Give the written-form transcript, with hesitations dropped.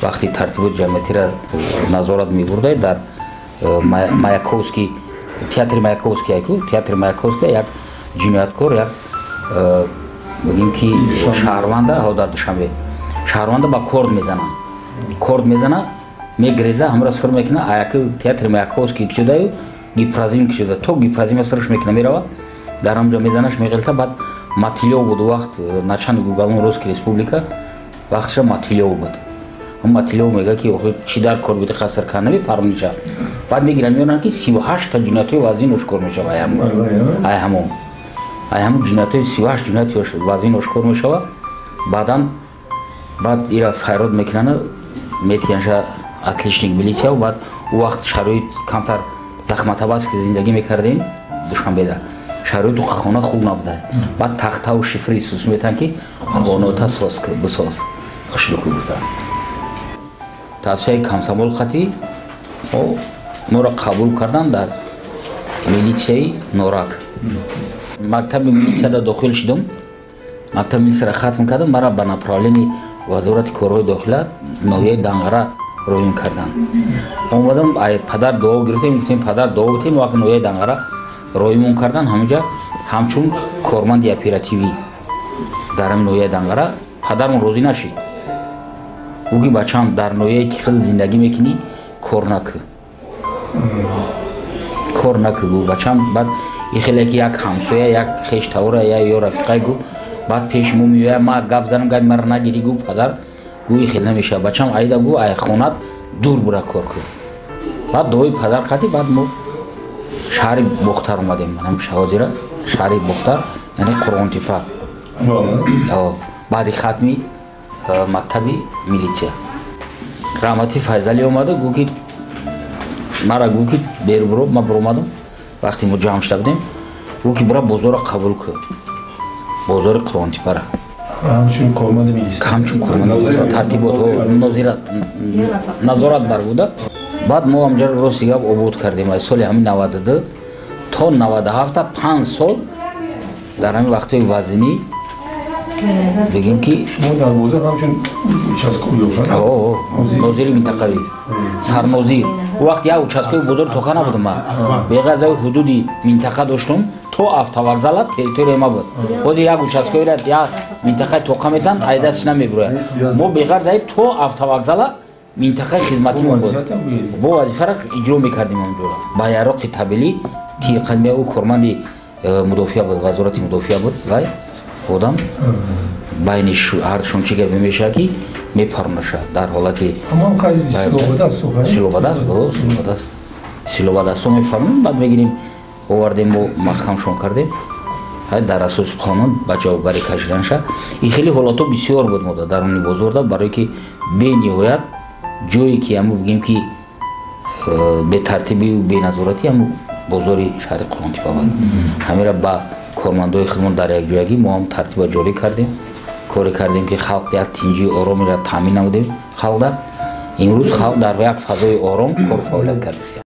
Вақти тартиботи ҷамъиятиро назорат мебурда, дар Маяковский, театри Маяковский, айку театри Маяковский, як ҷинояткор, як, бигем ки, шаҳрванда, ҳо, дар Душанбе шаҳрванда ба корд мезана, корд мезана, мегреза, ҳамра сир мекуна. Аяки театри Маяковский кишудаю Гипрозем кишуда, то Гипрозема сирш мекуна, мерава, дар ҳамҷо мезанаш, меғелта. Баъд Матилёв буд вақт начальник уголовного розыска республика, вақтша Матилёв буд. Матилёв мега ки чӣ дар кор буди, қаср кар намепармиша. Баъд мегиранд, меёранд, ки 38-та ҷиноятҳои вазин ошкор мешава. Ай ҳамон ҷиноятҳои, 38 ҷинояти вазин ошкор мешава. Баъдан баъд ира файрод мекунанд, метиянша отличник милиция. Баъд ӯ вақт шароит камтар захматабаст, ки зиндагӣ мекардем Душанбеда, шароиту хона хуб набуда. Баъд тахтаву шифри сус метан, ки хонота соз бисоз, хушнуку гуфтан. Тавсияи комсомол хати моро қабул кардан дар милитсияи Норак. Мактаби милитсияда дохил шудум, мактаби милитсияро хатм кардам, мара ба направление Вазорати корҳои дохила ноҳияи Данғара роҳим карданд. Омадам, ай падар дуо гирифтем, гуфтем: «Падар, дуо битем». Вақт ноҳияи Данғара роҳимон кардан, ҳаминҷа ҳамчун корманди оперативӣ дар ҳамин ноҳияи Данғара. Падармон розӣ нашид, гӯ ки: «Бачам, дар ноҳияе ки хел зиндагӣ мекунӣ, кор накӯ, кор накӯ», гӯ, «бачам». Баъд и хеле ки як ҳамсоя, як хештавора ё рафиқай, гӯ, баъд пеши мо меояд, ма гап занам, гапи маро нагирӣ, гӯ. Падар гӯ: «И хел намешавад, бачам, айда, гӯ, ай хонат дур бура, кор кӯ». Баъд дуои падар қатӣ баъд мо шаҳри Бохтар омадем, ҳозира шаҳри Бохтар, яъне Қурғонтепа, баъди хатми мактаби милитсия. Раҳмати Файзалӣ омада, гӯ ки мара, гӯ ки беру буро. Ма буромадам, вақте мо ҷамъ шуда будем, гӯ ки бура, бозорро қабул кӯ, бозори Қурғонтепара. Ҳамчун корманди милисия? Ҳамчун корманди милисия, тартибот назорат бар буда. Баъд мо ҳамҷа, рости гап, обод кардем. Аз соли ҳамин 92 то 97-та, 5 сол дар ҳамин вақтҳои вазнӣ, бигем ки. Шумо дар бозор ҳамчун участковый? Нозири минтақавӣ, сарнозир. Ӯ вақт як участковый бозори тоқа набудам, ма беғайр аз ҳудуди минтақа доштум, то автовокзала территория ма буд. Ҳозир як участковый ра як минтақаи тоқа метан, айдастш намебурояд. Мо беғайр аз то автовокзала минтақаи хизматимон буд, бо вазифара иҷро мекардем онҷора. Ба яроқи табелӣ тирқадмия, ӯ корманди мудофиа буд, Вазорати мудофиа буд. Вай одам байни ҳардушон чӣ гапе мешавад, ки мепаронаша дар ҳолати силоҳбадаст, силоҳбадастҳо мепаронем. Баъд мегирем, овардем, мо маҳкамшон кардем, дар асоси қонун ба ҷавобгарӣ кашиданша. Ин хеле ҳолатҳо бисёр буд мода даруни бозорда, барое ки бениҳоят ҷое ки ҳаму, бигем ки, бетартибию беназоратӣ ҳаму бозори шаҳри Қурғонтепа буд. Ҳамира ба кормандои худмон дар якҷоягӣ мо ҳам тартиба ҷорӣ кардем, коре кардем, ки халқ як тинҷии оромеро таъмин намудем. Халқда имрӯз халқ дар як фазои ором кору фаъолият кардааст.